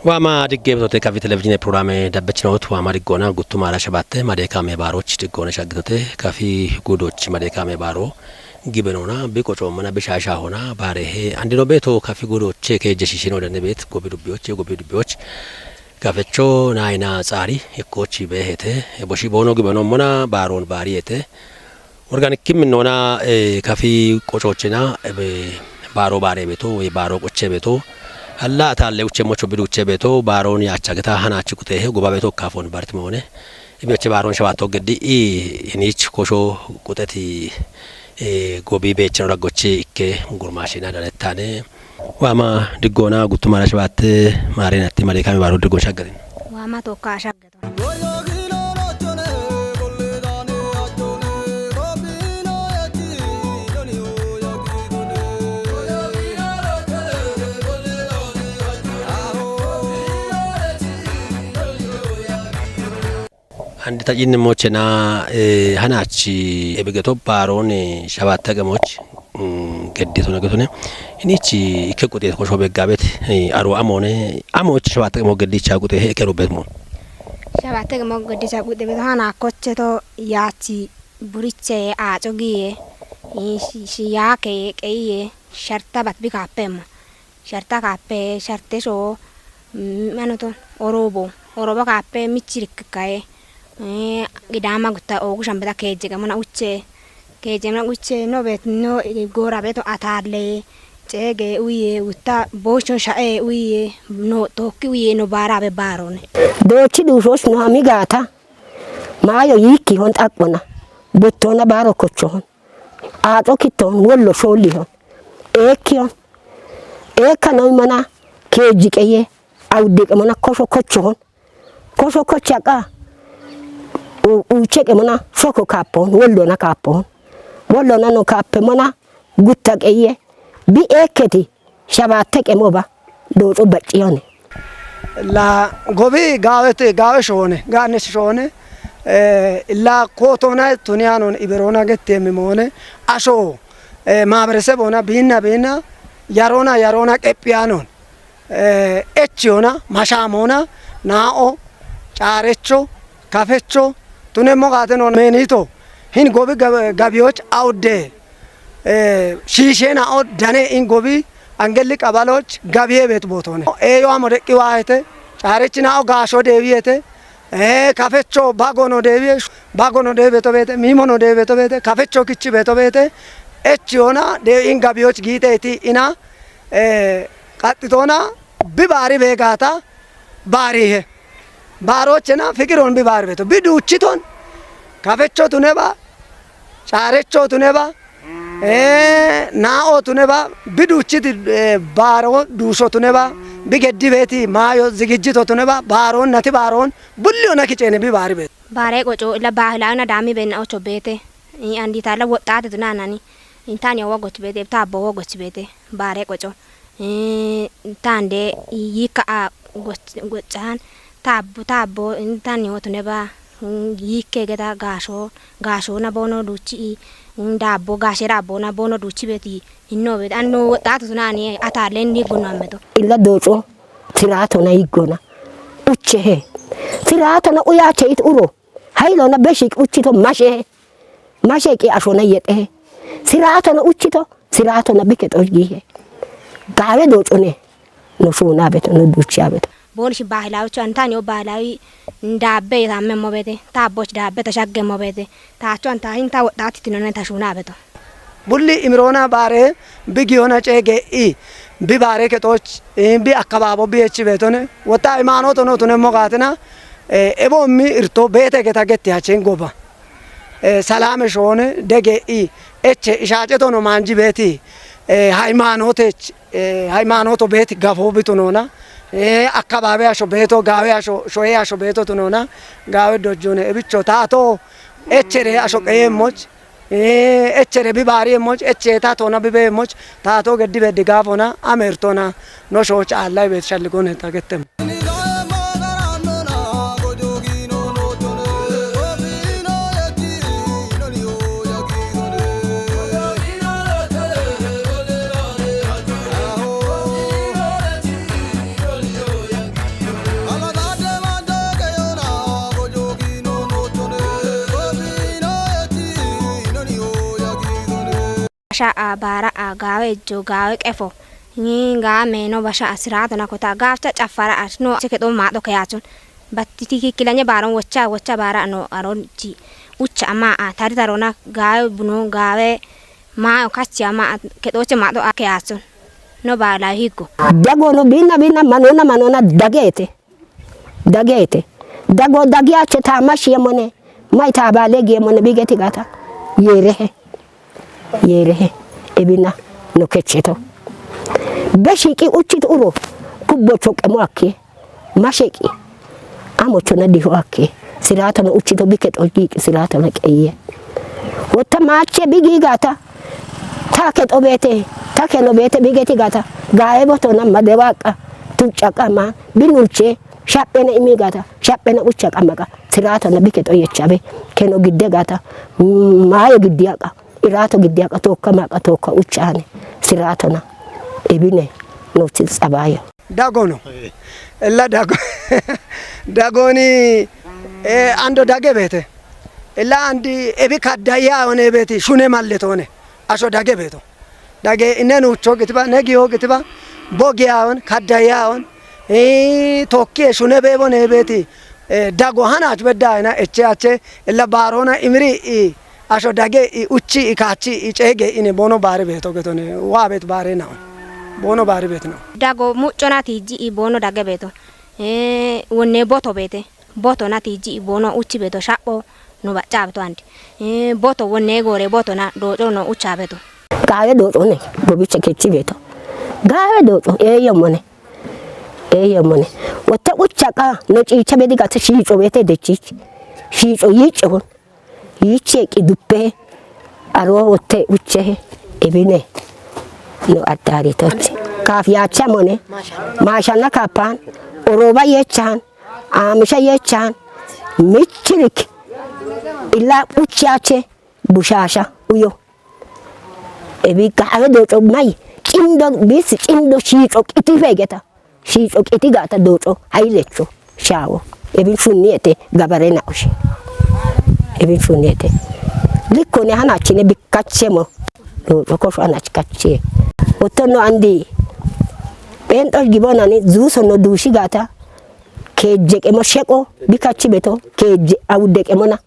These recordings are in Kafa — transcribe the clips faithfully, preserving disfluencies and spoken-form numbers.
Waama diggee betote kafi televizhiine pirogiraame dabbechinoot waama diggoona guttumaara shabatte madeekaame baaroch diggoone shaggitote kafi gudoch madeekaame baaro gibe noona bi qocoomana bi shaashaahona baarehe andino beeto kafi gudoche keejje shiishino danne beet gobi dubbiyoch gobi dubbiyoch kafecho naayina tsaari ikkooch beehete boshi boono gibe noommona baaroon baariyete. Organikki minnoona, eh, kafi qocochina, eh, be-, baaro baare beto, we baaro qoche beto. Alla atalle uche mocho bidu uche beto, baaron yacha geta hanachi kute he goba beto kafon bartimone. Ibi oche baaron shabato geddi i inich kosho kuteti, eh, gobi bechino raggoche ikke gurmashina danettane. Waama diggoona guttumara shabatte marenatti mare kami baaro diggon shaggarin. Waama tokka shaggarin. Andi ta cinni mochena, eh, hanachi ebigeto baaron, eh, shabatta gemoch, mm, gedditone getone. Inichi ikke quxi kosho beggabet, eh, aro amone, amoch shabatta gemo geddicha quxi he ekerubet mo. Shabatta gemo geddicha quxi beto hana kocheto yachi buriche aco giye, eh, shi-, shiyake qeye, sharta bat bi kappemma. Sharta kappe, sharte sho, mm, manoto, orobo. Orobo kappe michirik kaye. Eh, gidama gutta ogu shambeta keje gamona uche. Keje gamona uche, no bet, no, eh, gora beto atale. Chege uye, utta bocho shae uye, no toki uye, no bara be barone. Dochi dushos no hamigata. Mayo yiki hon takbona. Bottona baro kocho hon. Aaxo kitton wollo shoolli hon. Eekki hon. Eekka noy mana keejji qeye awudde qe mana kosho kocho hon. Kosho kocha qa u-, uche qe mana shoko kaappo hon. Wollona kaappo hon. Wollona no kaappe mana gutta qeye. Bi eekketi Shabaatte qemo ba, dooco bacciyone. La gobi gaawete, gaawe shoone, gaanne shoone, eh, illa kootona tuniyanon iberona getteemmi moone, asho, eh, maaberesebona biinna biinna, yarona yarona qephiyanon, eh, echiyona, mashaamona, naa'o, caarecho, kafecho, tunemmo gaate non meenito, hin gobi gab-, gabiyoch awudde, eh, shiishe na'o dane in gobi angelli qabaloch gabiye bet bootone. Eeyo amo deqqi waahete, caarechi na'o gaasho deewiyete, eh, kafecho bagono deewiye, bagono deebeto beete, miimono deebeto beete, kafecho kichi beeto beete, echiyona de in gabiyoch giiteeti ina, eh, qaxxitona bi baari beegaata baarihe. Baarochena fiqiron bi baari beeto. Bi duuchiton, kafecho tuneba, caarecho tuneba, eh, naa'o tuneba, bi duuchiti, eh, baaro duusho tuneba, bi geddi beeti maayo zigijjito tuneba, baaron nati baaron, bulli ona kiceene bi baari beeto. Baare qoco illa baahilawina daami beenna ocho beete. I anditalla woxxaate tunanani. Intani owa goch beete, taabbo owa goch beete. Baare qoco. Eh, tande yikka a goch-, gochahan. Taabbo, taabbo, intani owa tuneba. Mm, yikke geta gaasho, gaasho na bono duchi i. Mm, daabbo, gaashe daabbo na bono duchi beti. Inno beti. Anno woxxaate tunani atalen ni gunno ammeto. Illa dooco, tiraatona yiggona. Uche he. Tiraatona uyache it uro. Haylona beshiq uchito mashe. Mashe qi ashona yete. Siratona uchito, siratona bike tosh gihe. Gawe do cone. No shuna beto, no duchia beto. Bolish bahilawi cho antani o bahilawi ndabe tamme mobete. Ta boch dabe ta shagge mobete. Ta cho anta hin ta wodati tinone ta shuna beto. Bulli imirona bare bi giyona cege i bi bare ketoch, eh, bi akkababo bi echi betone. Wota imanoto no tunemmo gatina, eh, ebo mi irto bete geta getti hachen goba. Eh, salame shone dege i eche ishache tono manji beti, eh, haymanotech, eh, haymanoto beti gafo bitunona, eh, akkababe asho beto, gawe asho, shoye asho beto tunona, gawe dojjone ebicho tato, echere asho qeyemmoch, eh, echere bi bari emmoch, eche ta tona bi be emmoch, tato geddi beddi gafona, amertona, no shoch allay bet shalligone ta gettem. Sha'a baara'a gaawe ejjo gaawe qefo. Ni gaawe meeno basha'a siraatona kota gaafcha caffara'a no che kexo maaxo keyaachon. Batti tikikkilanye baaron wocha wocha baara no aron chi. Ucha ama a tari tarona gaawe buno gaawe maayo kachi ama a kexoche maaxo a keyaachon. No baala higgo. Dago no binna binna manona manona dagete. Dagete. Dago dagiyache taama shiyemone. Mai taabale giyemone bigeti gata. Yeerehe. Yeerehe. Ebina no kecheto. Be shiiqi uchit uro kubbo choqqemo akke. Ma sheqi. Amochona diho akke. Siraatono uchito bike xolgiiqi siraatona qeyye. Wotta maache bigi gata. Ta kexo beete. Ta keno beete bigeti gata. Gaaye botona madewaqa. Tuccaqa ma. Binulche. Shaphena imi gata. Shaphena ucha qamaqa. Siraatona bike xoyechabe. Keno gidde gata. Maayo giddiyaqa. Iraato giddiyaqa. Tookka maaqa. Tookka uchane. Siraatona. Ebine. Nochi tsabayo. Dago no. Ella dago. Dagoni, eh, ando dage beete. Ella andi ebi kaddaya one beeti shune malle toone. Asho dage beeto. Dage ine nucho gitiba, ne giyo gitiba, bo giya on, kaddaya on. Eh, tokki shune bebo ne beeti. Eh, dago hanach bedda ina eche ache, ella barona imiri i asho dage i uchi i kachi i chege ine bono bari beeto getone, wa bet bare na. Bono bari bet na. Dago muchona tiji i bono dage beeto. Eh, wonne boto beete. Boto na tiji i bono uchi beeto shapho no bacha beeto andi. Eh, boto wonne gore boto na docho no ucha beeto. Gaawe docho ne, gobiche kechi beeto. Gaawe docho, eh, yomone. Eh, yomone. Wotte ucha qa, no chicha bedi gata shicho beete dechich. Shicho yicho. Yiche ki duppe aro wotte uche ebine no addari tochi. Kaf yacha mone. Mashana kapan. Oroba yechan. Amisha yechan. Michirik. Illa uchache bushasha uyo. Ebi gaawe docho mai. Chindo bis chindo shicho kiti fegeta. Shiico qiti gaata dooco hayilecho shaawo. Ebin shunniete gabare naoshi. Ebin shunniete. Likkone hanachine bikkachemo. Dooco kosho hanach kache. Otonno andi. Phenxoch gibonani zuuso no duushi gaata. Keejje qemo sheqo bikachi beto. Keejje awudde qemona.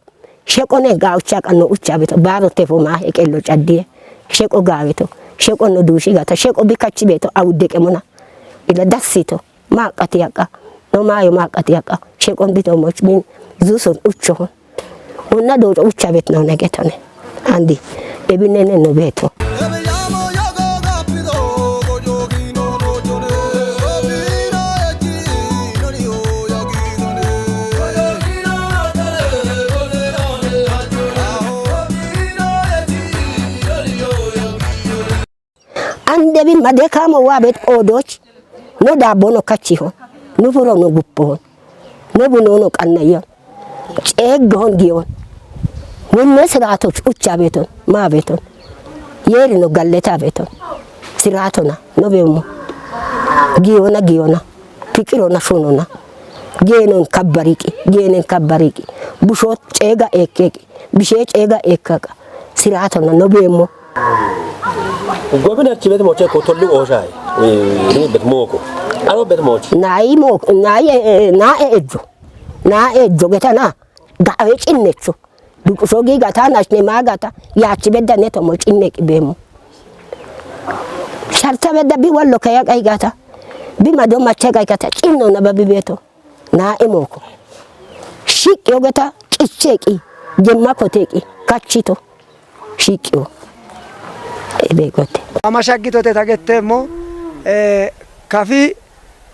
Sheqone gawucha qanno ucha beto baro tefo ma eqello caddiye. Sheqo gaweto. Sheqo no dushi gata. Sheqo bikachi beto awudde qemona. Ila dassito. Ma qati yaqa. No mayo ma qati yaqa. Sheqon bito moch min zuson ucho. Unna do ucha bet no negetone. Andi. Ebinene no beto. An debi madekamo wabet odoch. No dabo no kachiho. No furo no guppo. No buno no kannayon. Ceegga hon giyon. Wonne siratoch ucha beton, ma beton. Yeri no galleta beton. Siratona no bemo. Giyona giyona. Pikirona shunona. Genon kabbariqi, genen kabbariqi. Busho ceega ekkeqi. Bishe ceega ekkaqa. Siratona no bemo. Gobin archi bet moche ko tollu oshai. Eh, bet moko. Aro bet moche. Nai moko, nai, eh, eh, na e ejjo. Na e ejjo getana. Gawe cinnecho. Duqusho gi gata nachne ma gata. Yachi bedda ne tomo cinne qibemo. Sharta bedda bi wallo kaya qai gata. Bi mado mache qai gata. Cinno na babi beto. Na e moko. Shiqi ogeta. Qicheqi. Gemma koteqi. Kachito. Shiiqiyo. Ebe gote. Ama shaggitote tagetteemmo, eh, kafi,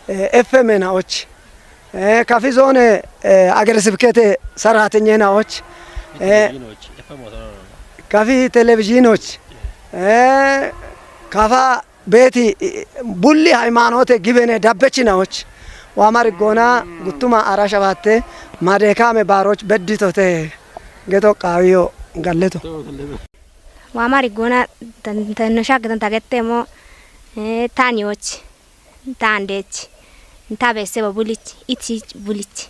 eh, F M naoch, eh, kafi zoone, eh, agere sibkete saratenye naoch, eh, kafi televizhinoch, eh, kafa beeti, eh, bulli haymaanote gibene dabbechi naoch, waamar goona guttuma ara shabatte madekame baaroch bedditote. Geto qaawiyo galleto. Waamari goona tan-, tanno shagge tan tagetteemmo, eh, taaniyoch, taandech, ta beessebo bulich, itich bulich.